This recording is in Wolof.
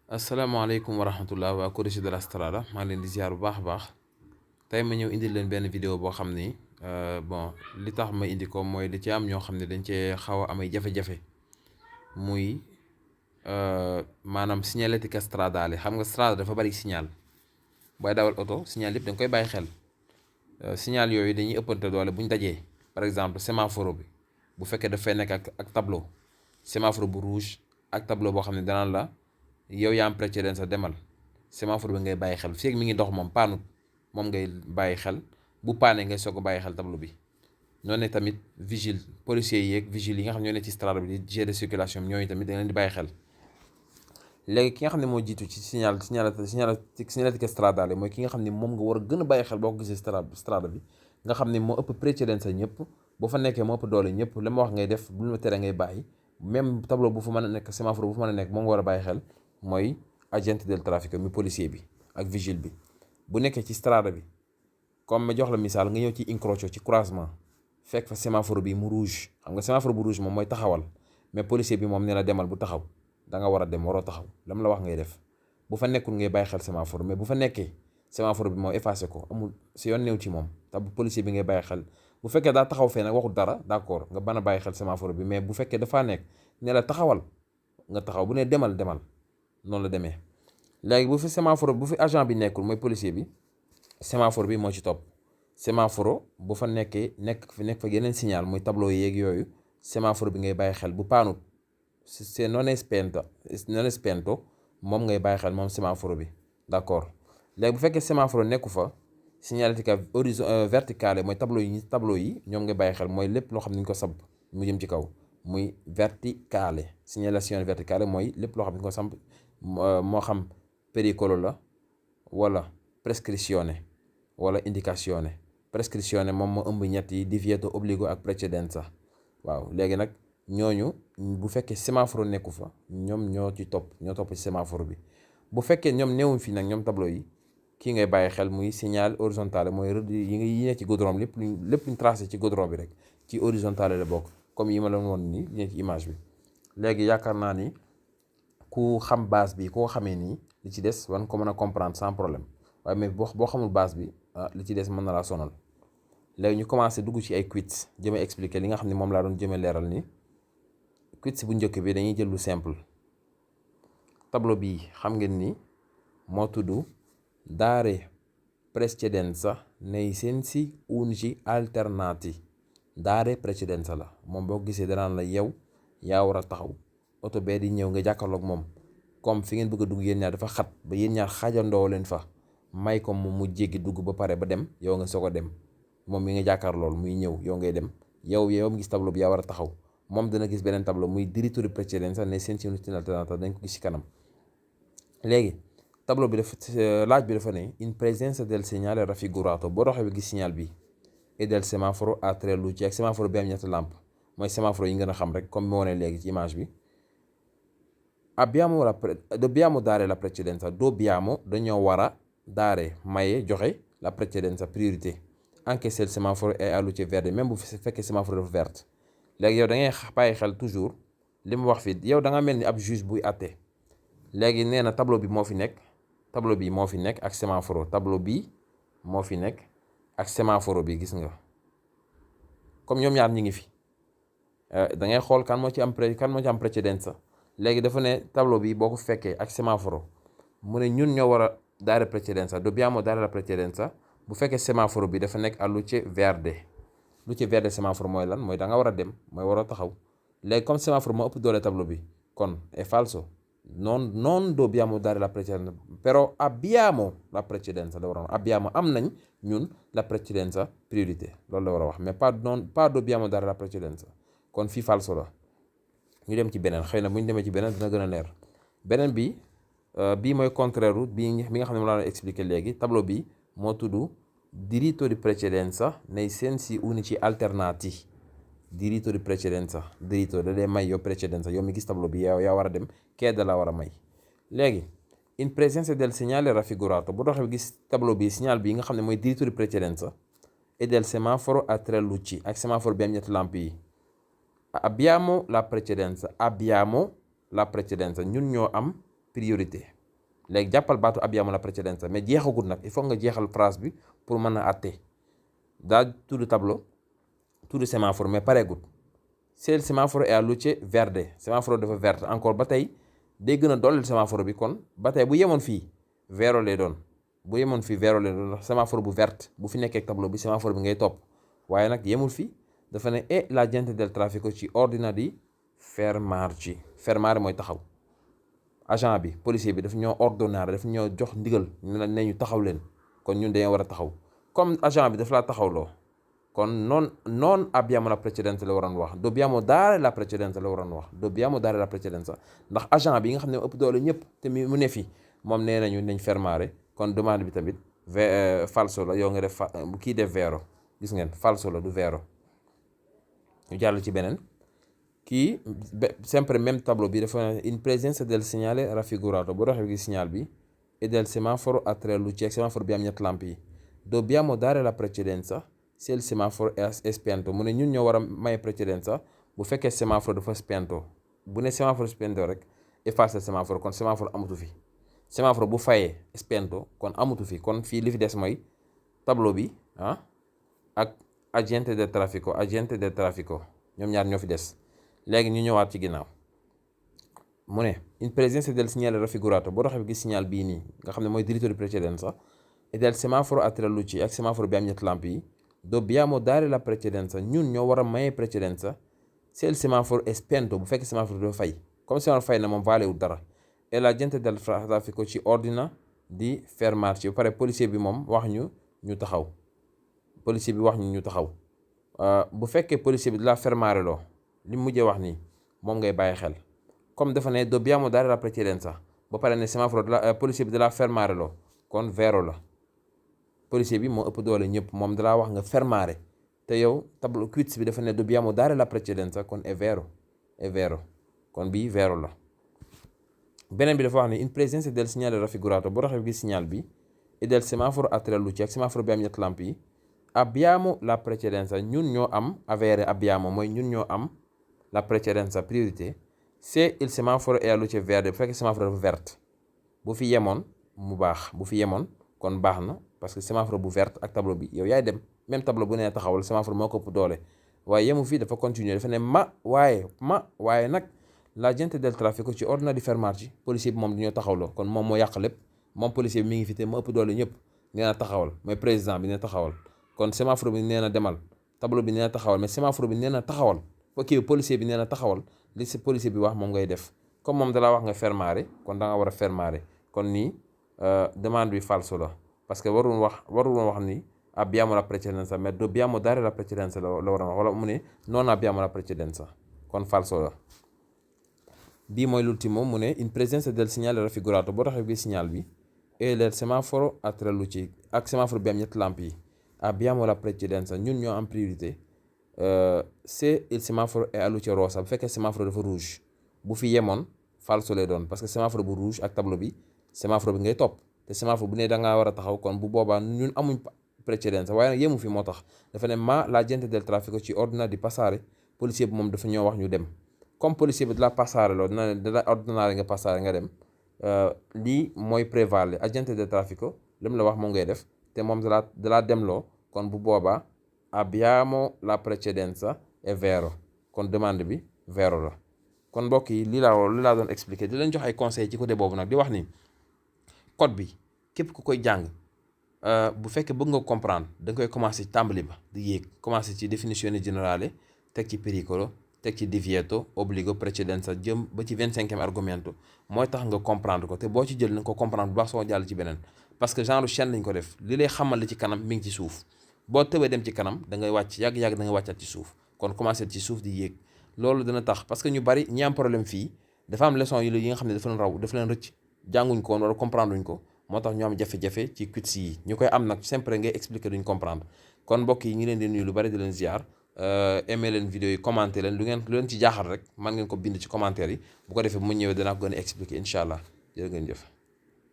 asalaamaaleykum wa rahmatullah waa Codice de la Strada maa ngi leen di ziar bu baax a baax tey ma ñëw indil leen benn vidéo boo xam ni bon li tax ma indi ko mooy li ci am ñoo xam ne dañ cee xaw a amay jafe-jafe muy maanaam signalética stradale xam nga strada dafa bari signal booy dawal oto signal yëpp da nga koy bàyyi xel signal yooyu dañuy ëppante doole bu ñu dajee par exemple sémaphore bi bu fekkee dafay nekk ak tableau sémaphore bu rouge ak tableau boo xam ne danaan la yow yaa am précédence sa demal sémaphore bi ngay bàyyi xel fii ak mi ngi dox moom paanut moom ngay bàyyi xel bu paanee ngay soog a bàyyi xel tableau bi. ñoo ne tamit vigile policiers yi ak vigile yi nga xam ñoo ne ci strada bi di gérer circulation bi ñooñu tamit da leen di bàyyi xel. léegi ki nga xam ne moo jiitu ci signalétique stradale mooy ki nga xam ne moom nga war a gën a bàyyi xel boo ko gisee strada bi nga xam ne moo ëpp précédence sa ñëpp boo fa nekkee moo ëpp doole ñëpp la ma wax ngay def bu ma tere ngay bàyyi même tableau bu fa mën a nekk sémaphore bu fa mën a nekk moom nga war a bàyyi xel mooy agent del trafico mi policier bi ak vigile bi. bu nekkee ci strada bi comme ma jox la misaal nga ñëw ci incrocio ci croisement fekk fa sémaphore bi mu rouge xam nga sémaphore bu rouge moom mooy taxawal mais policier bi moom nee na demal bu taxaw da nga war a dem waroo taxaw lam la wax ngay def bu fa nekkul ngay bàyyi xel sémaphore mais bu fa nekkee sémaphore bi moom effacé ko amul si yoon néew ci moom te bu policier bi ngay bàyyi xel. bu fekkee daa taxaw fee nag waxul dara d'accord nga ban a bàyyi xel sémaphore bi mais bu fekkee dafaa nekk ne la taxawal nga taxaw bu ne demal noonu la demee. léegi bu fi sémaphore bu fi agent bi nekkul mooy policier bi sémaphore bi moo ci topp sémaphore bu fa nekkee nekk fa yeneen signal muy tableau yeeg yooyu sémaphore bi ngay bàyyi xel bu paanut c'est non spento moom ngay bàyyi xel moom sémaphore bi d'accord. léegi bu fekkee sémaphore nekku fa signalética verticale mooy tableau yi ñoom ngay bàyyi xel mooy lépp loo xam ne ñu ko samp mu jëm ci kaw muy verticale signalazione verticale mooy lépp loo xam ne ñu ko samp moo xam pericolo la wala prescrizione wala indicazione. prescrizione moom moo ëmb ñett yi divieto obbligo ak precedenza waaw. léegi nag ñooñu bu fekkee sémaphore nekku fa ñoom ñoo topp ci sémaphore bi. bu fekkee ñoom newuñ fi nag ñoom tableau yi kii ngay bàyyi xel muy signal horizontale mooy rëdd yi ne ci goudron bi lépp luñ tracé ci goudron bi rek ci horizontale la bokk comme yi ma la woon nii li ne ci image bi. léegi yaakaar naa ni ku xam base bi koo xamee nii li ci des wan ko mën a comprendre sans problème waaye mais boo xamul base bi li ci des mën na laa sonal. léegi ñu commencé dugg ci ay quiz jëme expliquer li nga xam ne moom laa doon jëme leeral ni quiz bu njëkk bi dañuy jël lu simple. tableau bii xam ngeen ni moo tudd dare precedenza nei sensi unici alternati. dare precedenza la moom boo gisee danaan la yow yaa war a taxaw oto bee di ñëw nga jàkkaarloog moom comme fi ngeen bëgg a dugg yéen ñaar dafa xat ba yéen ñaar xaajandoo leen fa may ko mu jéggi dugg ba pare ba dem yow nga soog a dem moom mi nga jàkkaar lool muy ñëw yow ngay dem yow mi gis tableau bi yaa war a taxaw moom dana gis beneen tableau muy diritto di precedenza nei sensi unici alternati dañ ko gis ci kanam. léegi tableau bi laaj bi dafa ne in presenza del segnale raffigurato boo doxee bi gis signal bi et del semaforo a tre luci ak semaforo bi am ñetti lampe mooy semaforo yi ngeen a xam rek comme moo ne léegi ci image bi. dobbiamo dare la precedenza dañoo war a dare maye joxe la precedenza priorité anche se il semaforo è a luce verde même bu fekkee semaforo dafa verte. léegi yow da ngay bàyyi xel toujours li mu wax fii yow da nga mel ni ab juge buy àtte. léegi nee na tableau bi moo fi nekk ak sémaphore tableau bi moo fi nekk ak sémaphore bi gis nga comme ñoom ñaar ñi ngi fi da ngay xool kan moo ci am précédence. léegi dafa ne tableau bi boo ko fekkee ak sémaphore mu ne ñun ñoo war a dare precedenza dobbiamo dare la precedenza bu fekkee sémaphore bi dafa nekk à luce verde sémaphore mooy lan mooy da nga war a dem mooy waroo taxaw. léegi comme sémaphore moo ëpp doole tableau bi kon è falso. non dobbiamo dare la precedenza però abbiamo la precedenza la waroon abbiamo am nañ ñun la precedenza priorité loolu la war a wax mais pas dobbiamo dare la precedenza kon fii falso la. ñu dem ci beneen xëy na bu ñu demee ci beneen dina gën a leer. beneen bi bii mooy contraire bi nga xam ne mu laa expliquer léegi tableau bi moo tudd diritto di precedenza nei sensi unici alternati. diritto di precedenza diritto da dee may yow precedenza yow mi gis tableau bi yaa war a dem kee da la war a may. léegi in presenza del segnale raffigurato bu doxee gis tableau bi signal bi nga xam ne mooy diritto di precedenza e del semaforo a tre luci ak semaforo bi am ñetti lampe yi. abbiamo la precedenza ñun ñoo am priorité léegi jàppal baatu abbiamo la precedenza mais jeexagul nag il faut nga jeexal phrase bi pour mën a àtte daa tudd tableau tudd sémaphore mais pareegut. Se il semaforo è a luce verde sémaphore dafa verte encore ba tey day gën a dollil sémaphore bi kon ba tey bu yemoon fii vero lay doon bu yemoon fii vero lay doon ndax sémaphore bu verte bu fi nekkee tableau bi sémaphore bi ngay topp waaye nag yemul fii dafa ne e la gente del traffico ci ordina di fermarci. Fermare mooy taxaw, agent bi policier bi daf ñoo ordonnaire daf ñoo jox ndigal ne ñu taxaw leen kon ñun dañoo war a taxaw comme agent bi daf laa taxawloo kon non abbiamo la precedenza la waroon wax dobbiamo dare la precedenza la waroon wax dobbiamo dare la precedenza ndax agent bi nga xam ne ëpp doole ñëpp te mu ne fi moom nee nañu nañ fermare kon demande bi tamit falso la yow nga def kii def vero gis ngeen falso la du vero. ñu jàll ci beneen kii sempre même tableau bi dafa in presenza del segnale raffigurato boo doxee gi signal bi e del semaforo a tre luci ak semaforo bi am ñetti lamp yi dobbiamo dare la precedenza se il semaforo è spento mu ne ñun ñoo war a may precedenza bu fekkee semaforo dafa spento bu ne semaforo spento rek efface semaforo kon semaforo amatu fi semaforo bu fayee spento kon amatu fi kon fii li fi des mooy tableau bi ak agente del traffico ñoom ñaar ñoo fi des léegi ñu ñëwaat ci ginnaaw mu ne in presenza del segnale raffigurato boo doxee gis signal bii nii nga xam ne mooy diritto di precedenza e del semaforo a tre luci ak semaforo bi am ñetti lamp yi dobbiamo dare la precedenza ñun ñoo war a maye precedenza se il semaforo è spento bu fekkee semaforo dafa fay comme semaforo fay na moom valé wul dara e la gente del traffico ci ordina di fermarci ba pare policier bi moom wax ñu taxaw policier bi wax ñu taxaw bu fekkee policier bi di la fermare loo li mujjee wax nii moom ngay bàyyi xel comme dafa ne dobbiamo dare la precedenza ba pare ne semaforo policier bi di la fermare loo kon vero la policier bi moo ëpp doole ñëpp moom dalaa wax nga fermare te yow tableau quiz bi dafa ne dobbiamo dare la precedenza kon è vero kon bii vero la. beneen bi dafa wax ne in presenza del segnale raffigurato boo taxee gis signal bi e del semaforo a tre luci ak semaforo bi am ñetti lamp yi abbiamo la precedenza ñun ñoo am abbiamo mooy ñun ñoo am la precedenza priorité se il semaforo è a luce verde bu fekkee semaforo dafa verte bu fi yemoon mu baax bu fi yemoon kon baax na parce que semaforo bu verte ak tableau bi yow yaay dem même tableau bu nee taxawal semaforo moo ko ëpp doole waaye yemu fii dafa continuer dafa ne waaye nag la gente del traffico ci ordina di fermarci policier bi moom dañoo taxawloo kon moom moo yàq lépp moom policier bi mi ngi fi te moo ëpp doole ñëpp nee na taxawal mooy président bi nee taxawal kon semaforo bi nee na demal tableau bi nee na taxawal mais semaforo bi nee na taxawal kii policier bi nee na taxawal li si policier bi wax moom ngay def comme moom dalaa wax nga fermare kon da nga war a fermare kon nii demande bi falso la parce que warul wax ni abbiamo la precedenza mais dobbiamo dare la precedenza la war a wax wala mu ne non abbiamo la precedenza kon falso la. bii mooy l'ultimo mu ne in presenza del segnale raffigurato boo taxee bi signal bi e del semaforo a tre luci ak semaforo bi am ñetti lamp yi abbiamo la precedenza ñun ñoo am priorité se il semaforo è a luce rossa bu fekkee semaforo dafa rouge bu fi yemoon falso lay doon parce que semaforo bu rouge ak tableau bi semaforo bi ngay topp te semaforo bu ne da ngaa war a taxaw kon bu boobaa ñun amuñ precedenza waaye nag yemu fi moo tax dafa ne la gente del traffico ci ordina di passare policier bi moom dafa ñoo wax ñu dem comme policier bi di la passare loo dina ordinaire nga passare nga dem lii mooy prévale agente del traffico li mu la wax moom ngay def te moom dalaa demloo kon bu boobaa abbiamo la precedenza è vero kon demande bi vero la. kon mbokk yi lii laa doon expliquer di leen jox ay conseils ci côté boobu nag di wax ni code bi képp ku koy jàng bu fekkee bëgg nga comprendre da nga koy commencer ci tàmbali ba di yéeg commencer ci definizione generale teg ci pericolo teg ci divieto obbligo precedenza jëm ba ci 25e argomento mooy tax nga comprendre ko te boo ci jël na nga ko comprendre bu baax soo jàll ci beneen parce que genre chaîne lañ ko def li lay xamal li ci kanam mi ngi ci suuf boo tëbee dem ci kanam da ngay wàcc yàgg-yàgg da ngay wàccaat ci suuf kon commencer ci suuf di yéeg loolu dana tax parce que ñu bari ñi am problème fii dafa am leçon yi nga xam ne dafa leen raw dafa leen rëcc jànguñ ko woon wala comprendre uñ ko moo tax ñu am jafe-jafe ci quiz yi ñu koy am nag sempre ngay expliquer duñ comprendre kon mbokk yi ñi leen di nuyu lu bari di leen ziar aimé leen vidéo yi commenté leen lu leen ci jaaxal rek man ngeen ko bind ci commentaire yi bu ko defee bu mu ñëwee danaa ko gën a expliquer incha allah jërë ngeen jëf